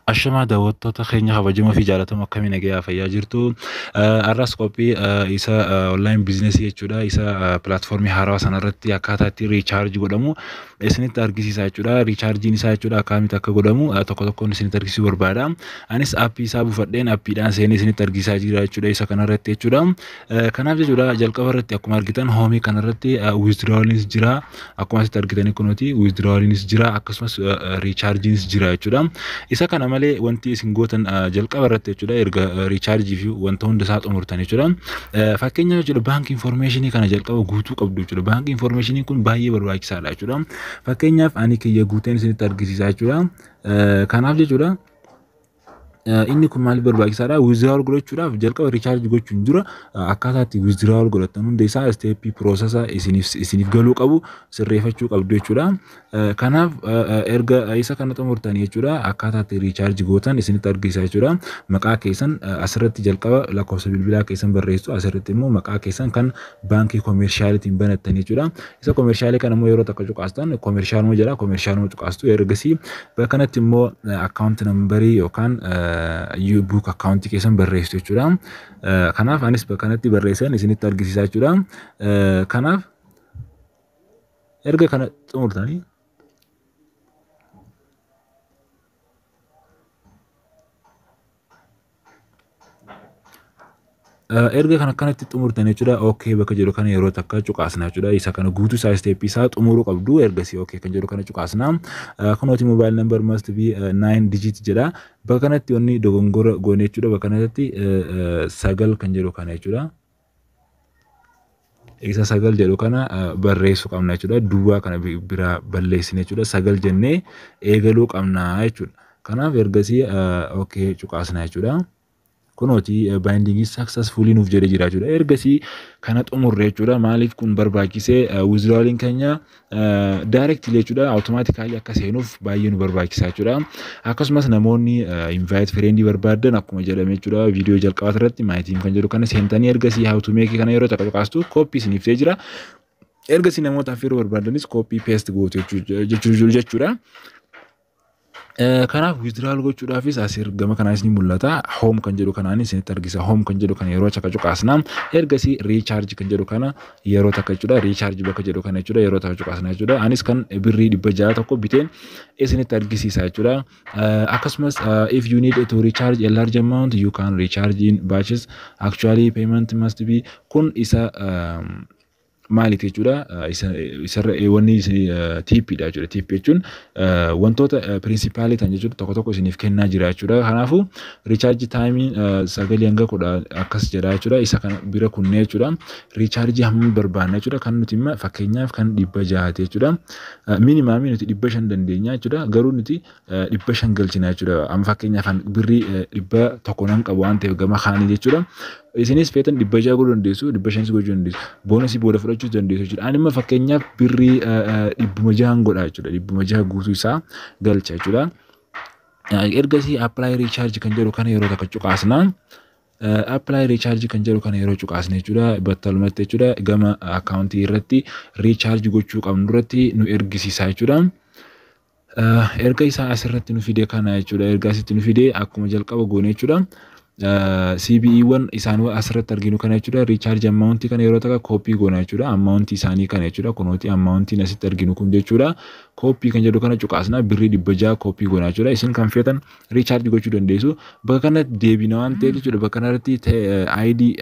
Ashamaa daawwattoota keenya kabajamoo fi jaallatamoo, akkamii nagayaa fayyaa jirtu? Har'as qophii isa online business jechuudha. Isa platform haarawaa sanarratti akkaataa itti recharge godhamu isinitti argisiisa jechuudha. Rechargeiin isaa jechuudha akkamitti akka godhamu tokko tokkoon isinitti argisiisuu barbaada. Anis app isaa buufadheen appiidhaan seenee isinitti argisiisaa jira jechuudha isa kanarratti jechuudha. Kanaaf jechuudha jalqaba irratti akkuma argitan home kanarratti withdrawaliinis jira. Akkuma asitti argitanii kunuuti withdrawaliinis jira, akkasumas rechargeiinis jira jechuudha. Isa kana malee wanti isin gootan jalqaba irratti jechuudha erga recharge fi wanta hunda isaa xumurtan jechuudha. Fakkeenyaaf jechuudha bank information kana jalqaba guutuu qabdu jechuudha. Bank information kun baay'ee barbaachisaadha jechuudha. Fakkeenyaaf ani kiyya guuteen isinitti argisiisa jechuudha. Kanaaf jechuudha inni kun maaliif barbaachisaadha? Withdrawal godhachuudhaaf jalqaba recharge gochuun dura akkaataa itti withdrawal godhatan hunda isaa step process isiniif galuu qabu sirreeffachuu qabdu jechuudha. Kanaaf erga isa kana xumurtanii jechuudha akkaataa itti recharge gootan isinitti argisiisa jechuudha. Maqaa keessan asirratti jalqaba lakkoofsa bilbilaa keessan barreessu, asirratti immoo maqaa keessan kan baankii commercialitiin banattan jechuudha. Isa commercial kana immoo yeroo takka cuqaastan commercialuma jedha, commercialuma cuqaastu. Ergasii bakka kanatti immoo account number yookaan book account keessan barreessitu jechuudha. Kanaaf anis bakka kanatti barreessan isinitti argisiisa jechuudha. Kanaaf erga kana xumurtanii erga kana akkanatti xumurtan jechuudha, okay bakka jedhu kana yeroo takka cuqaasna jechuudha. Isa kana guutuu isaa step isaa xumuruu qabdu. Ergasii okay kan jedhu kana cuqaasna. Kunooti mobile number must be 9 digit jedha. Bakka kanatti wanni dogongora goone jechuudha, bakka kanatti 9 kan jedhu kana jechuudha. Isa 9 jedhu kana barreessuu qabna jechuudha. Duwwaa kana biraa balleessine jechuudha. 9 jennee eegaluu qabna jechuudha. Kanaaf ergasii okay cuqaasna jechuudha. Kunooti binding successfully nuuf jedhee jira jechuudha. Ergasii kana xumurre jechuudha. Maaliif kun barbaachisee? Withdrawaliin keenya directly jechuudha automatically akka seenuuf baay'ee nu barbaachisa jechuudha. Akkasumas namoonni invite friend barbaadan akkuma jedhame jechuudha viidiyoo jalqabaa irratti my team kan jedhu kana seentanii ergasii how to make kana yeroo takka cuqaastu copy isiniif ta'ee jira. Ergasii namoota affeeruu barbaadanis copy paste gootu jechuudha. Kanaaf withdrawal gochuudhaafis as gama kanaanis ni mul'ata. Home kan jedhu kanaan isinitti argisa. Home kan jedhu kana yeroo takka cuqaasna. Ergasii recharge kan jedhu kana yeroo takka jechuudha. Recharge bakka jedhu kana jechuudha yeroo takka cuqaasna jechuudha. Anis kan birrii 600 tokko biteen isinitti argisiisa jechuudha. Akkasumas if you need to recharge a large amount, you can recharge in batches. Actually, payment must be kun isa maaliif jechuudha isarra wanni tipiidha jechuudha. Tip jechuun wantoota principal ta'an jechuudha tokko tokko isiniif kennaa jira jechuudha. Kanaafuu recharge timeiin 9 hanga 10 akkas jedha jechuudha. Isa kana bira kunnee jechuudha. Recharge hammam barbaanna jechuudha. Kan nuti imma fakkeenyaaf kan 600ti jechuudha. Minimum nuti 500 dandeenya jechuudha. Garuu nuti 500 galchina jechuudha. Amma fakkeenyaaf birrii 100 nan qabu waan ta'eef gama kaanii jechuudha. Isinis feetan 600 godhuu dandeessu, 500s gochuu dandeessu. Bonus booda fudhachuu dandeessu jechuudha. Ani imma fakkeenyaaf birrii 600 godha jechuudha. 600 guutuu isaa galcha jechuudha. Ergasii apply recharge kan jedhu kana yeroo takka cuqaasna. Apply recharge kan jedhu kana yeroo cuqaasne jechuudha battalumatti jechuudha gama account irratti recharge gochuu qabnu irratti nu ergisiisa jechuudha. Erga isaa asirratti nu fide kana jechuudha. Erga asitti nu fide akkuma jalqaba goone jechuudha. CBE-wwan isaan asirratti arginu kana jechuudha. Recharge amount kana yeroo takka copy goona jechuudha. Amount isaanii kana jechuudha. Kunooti amountiin asitti arginu kun jechuudha. Copy kan jedhu kana cuqaasna, birrii 600 copy goona jechuudha. Isin kan feetan recharge gochuu dandeessu. Bakka kanatti deebina waan ta'eef jechuudha. Bakka kanatti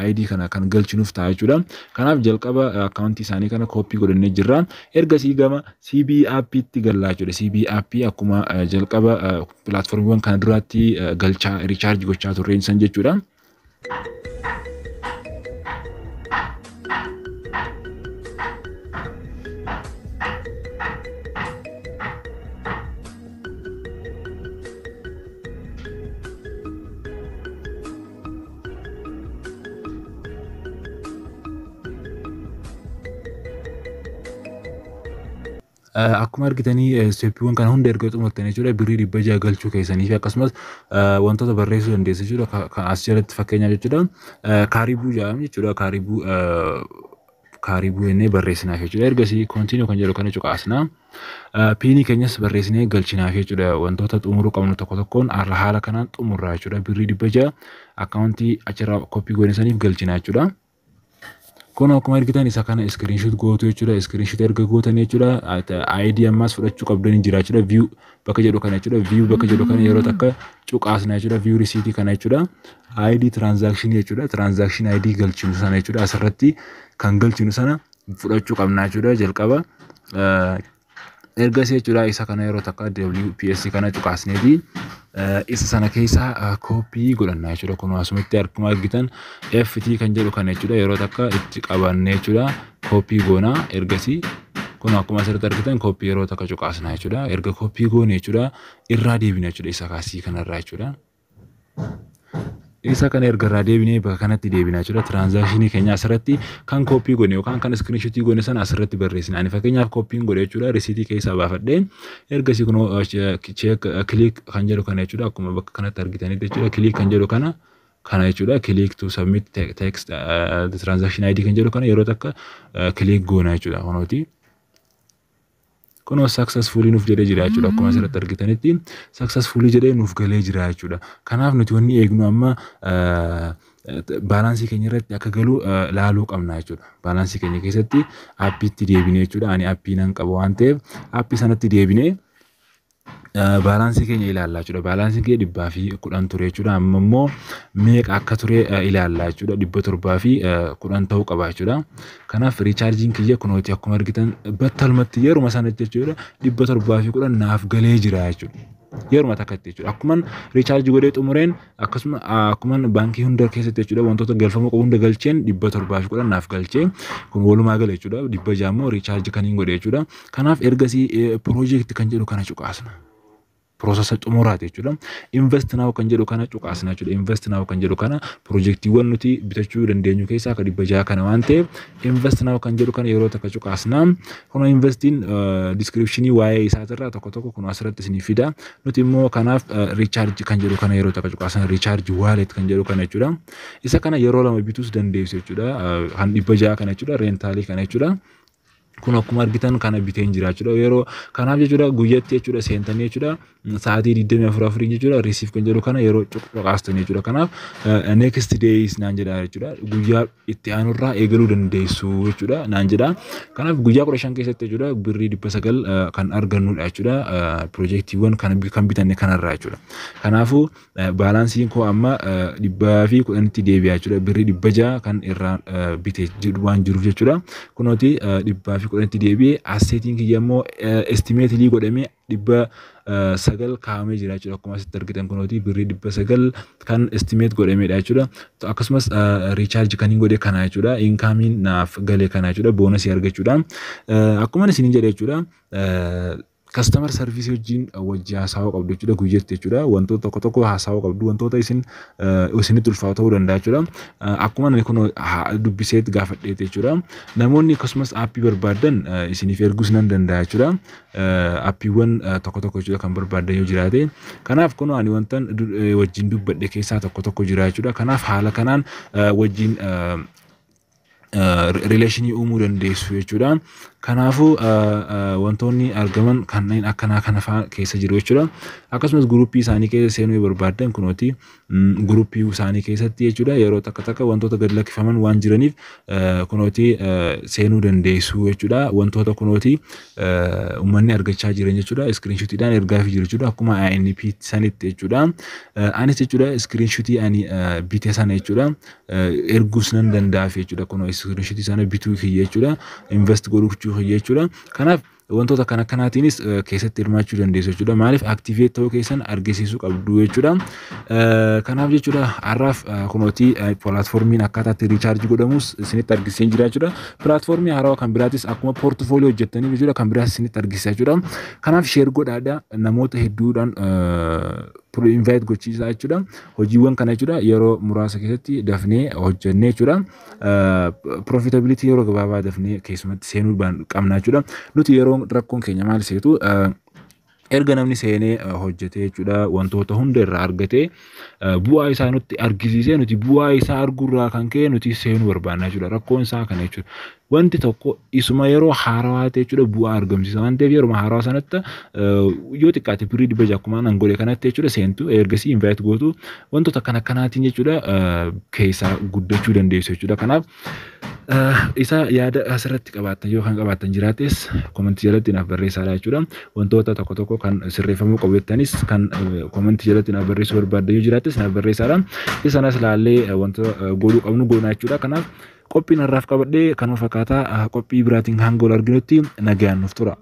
ID kana kan galchinuuf ta'a jechuudha. Kanaaf jalqaba account isaanii kana copy godhannee jirra. Ergasii gama CBE appiitti gallaa jechuudha. CBE app akkuma jalqaba platformiiwwan kana duraatti galchaa recharge gochaa turreen san jechuudha. Akkuma argitanii stepiiwwan kana hunda erga xumurtanii jechuudha birrii 600 galchuu keessanii fi akkasumas wantoota barreessuu dandeessu jechuudha. Kan as jalatti fakkeenyaaf jechuudha Caribou jedhama jechuudha. Caribou Kaaribuu jennee barreessinaaf jechuudha. Ergasii continue kan jedhu kana cuqaasna. PINii keenyas barreessinee galchinaaf jechuudha. Wantoota xumuruu qabnu tokko tokkoon haala kanaan xumurraa jechuudha. Birrii 600 akkaawuntii achirraa copy goone saniif galchinaa jechuudha. Kun akkuma argitan isa kana screenshot gootu jechuudha. Screenshot erga gootan jechuudha. ID ammas fudhachuu qabdan jira jechuudha. View bakka jedhu kana jechuudha. View bakka jedhu kana yeroo takka cuqaasna jechuudha. View receipt kana jechuudha. ID transaction jechuudha. Transaction ID galchinu sana jechuudha. Asirratti kan galchinu sana fudhachuu qabna jechuudha jalqaba. Ergasii jechuudha isa kana yeroo takka WPS kana cuqaasneeti isa sana keessaa copy godhanna jechuudha. Kun asumatti akkuma argitan FT kan jedhu kana jechuudha. Yeroo takka itti qabanne jechuudha. Copy goona. Ergasii kun akkuma asirratti argitan copy yeroo takka cuqaasna jechuudha. Erga copy goone jechuudha, irraa deebina jechuudha, isa kaasii kanarraa jechuudha. Isa kana erga irraa deebinee bakka kanatti deebina jechuudha. Transactionii keenya asirratti kan copy goone yookaan kan screenshotii goone sana asirratti barreessina. Ani fakkeenyaaf copyn godhe jechuudha. Risiitii keessaa baafadhee ergasii kunoo check click kan jedhu kana jechuudha. Akkuma bakka kanatti argitanitti jechuudha. Click kan jedhu kana jechuudha. Click to submit text transaction ID kan jedhu kana yeroo takka click goona jechuudha. Kunooti. Kunoo successfully nuuf jedhee jira jechuudha. Akkuma asirratti argitanitti successfully jedhee nuuf galee jira jechuudha. Kanaaf nuti wanni eegnu amma baalaansii keenya irratti akka galu laaluu qabna jechuudha. Baalaansii keenya keessatti appiitti deebinee jechuudha. Ani appii nan qaba waan ta'eef appii sanatti deebinee baalaansii keenya ilaallaa jechuudha. Baalaansiin keenya 110 ture jechuudha. Amma immoo meeqa akka ture ilaallaa jechuudha. 710 ta'uu qaba jechuudha. Kanaaf rechargeiin kiyya kunooti akkuma argitan battalumatti yeruma sanatti jechuudha 710 naaf galee jira jechuudha. Yeruma takkatti jechuudha. Akkuman recharge godhee xumureen, akkasuma akkuman baankii hunda keessatti jechuudha wantoota galfamuu qabu hunda galcheen 710 naaf galchee, kun walumaa gala jechuudha. 600 immoo recharge kan hin godhe jechuudha. Kanaaf ergasii project kan jedhu kana cuqaasna. Processa xumuraati jechuudha. Invest now kan jedhu kana cuqaasna jechuudha. Invest now kan jedhu kana piroojeektiiwwan nuti bitachuu dandeenyu keessaa akka 600 kana waan ta'eef invest now kan jedhu kana yeroo takka cuqaasna. Kun investiin descriptionii waa'ee isaatirraa tokko tokko kun asirratti isinii fida. Nuti immoo kanaaf recharge kan jedhu kana yeroo takka cuqaasna, recharge wallet kan jedhu kana jechuudha. Isa kana yeroo lama bituus dandeessu jechuudha. Kan 600 kana jechuudha. Rentalii kana jechuudha. Kun akkuma argitan kana biteen jira jechuudha. Yeroo kanaaf jechuudha guyyatti jechuudha seentanii jechuudha sa'aatii 24 afurii jechuudha receive kan jedhu kana yeroo cuqaastanii jechuudha. Kanaaf next days naan jedha jechuudha. Guyyaa itti aanurraa eegaluu dandeessu jechuudha naan jedha. Kanaaf guyyaa 15 keessatti jechuudha birrii 900 kan argannudha jechuudha. Piroojeektiiwwan kan bitanne kanarraa jechuudha. Kanaafuu baalaansiin koo amma 110tti deebi'a jechuudha. Birrii 600 kan irraa bite waan jiruuf jechuudha. Kunooti 110tti deebi'ee assetiin kiyya immoo estimately godhamee 900 kaa'amee jira jechuudha. Akkuma asitti argitan kunooti birrii 900 kan estimate godhamedha jechuudha. Akkasumas recharge kan hin godhe kana jechuudha. Incomeiin naaf galee kana jechuudha. Bonusii argachuudha. Akkuma isiniin jedhe jechuudha. Customer service wajjin wajji haasawuu qabdu jechuudha guyyatti jechuudha. Wantoota tokko tokko haasawuu qabdu, wantoota isinitti ulfaatu ta'uu danda'a jechuudha. Akkuma ani kun dubbiseet gaafadheet jechuudha. Namoonni akkasumas appii barbaadan isiniif erguus nan danda'a jechuudha. Appiiwwan tokko tokko jechuudha kan barbaadan yoo jiraate. Kanaaf kun ani wantan wajjin dubbadhe keessaa tokko tokko jira jechuudha. Kanaaf haala kanaan wajjin relationii uumuu dandeessu jechuudha. Kanaafuu wantoonni argaman kanneen akkanaa kana fa'aa keessa jiru jechuudha. Akkasumas groupii isaanii keessa seenuu yoo barbaaddan kunooti groupii isaanii keessatti jechuudha yeroo takka takka wantoota gad lakkifaman waan jiraniif kunooti seenuu dandeessu jechuudha. Wantoota kunooti uummanni argachaa jiran jechuudha. Screenshotiidhaan ergaafii jiru jechuudha. Akkuma INP sanitti jechuudha. Anis jechuudha screenshotii ani bite sana jechuudha erguus nan danda'aaf jechuudha. Kunoo screenshotii sana bituu kiyya jechuudha. Invest godhuu kiyya jechuudha. Kanaaf wantoota kana kanaatiinis keessatti hirmaachuu dandeessu jechuudha. Maaliif activate ta'uu keessan argisiisuu qabdu jechuudha. Kanaaf jechuudha har'aaf kunooti platformiin akkaataa itti recharge godhamus isinitti argisiisee jira jechuudha. Platformii haarawaa kan biraatis akkuma portfolio hojjettaniif jechuudha kan biraas isinitti argisiisa jechuudha. Kanaaf share godhaadha, namoota hedduudhaan invite gochiisaa jechuudha. Hojiiwwan kana jechuudha yeroo muraasa keessatti dafnee hojjennee jechuudha. Profitability yeroo gabaabaa dafnee keessumatti seenuu qabna jechuudha. Nuti yeroo rakkoon keenya maal seetu Erga namni seenee hojjetee jechuudha, wantoota hunda irraa argatee, bu'aa isaa nutti argisiisee, nuti bu'aa isaa arguurraa kan ka'e nuti seenuu barbaanna jechuudha. Rakkoon isaa kana jechuudha. Wanti tokko isuma yeroo haarawaa ta'e jechuudha bu'aa argamsiisa waan ta'eef, yeroo haarawaa sanatti yoo xiqqaate birrii 600 akkuma nan godhe kanatti jechuudha seentu, ergasii invite gootu, wantoota akkana akkanaatiin jechuudha keessaa guddachuu dandeessu jechuudha. Kanaaf isa yaada asirratti qabaattan yoo kan qabaattan jiraates comment jalatti naaf barreessaadha jechuudha. Wantoota tokko tokko kan sirreeffamuu qabu jettanis kan comment jalatti naaf barreessuu barbaaddan yoo jiraates naaf barreessaadha. Isanas ilaallee wanta godhuu qabnu goonaa jechuudha. Kanaaf qophiin har'aaf qabadhee kanuma fakkaataa. Qophii biraatiin hanga wal arginutti nagayaan nuuf tura.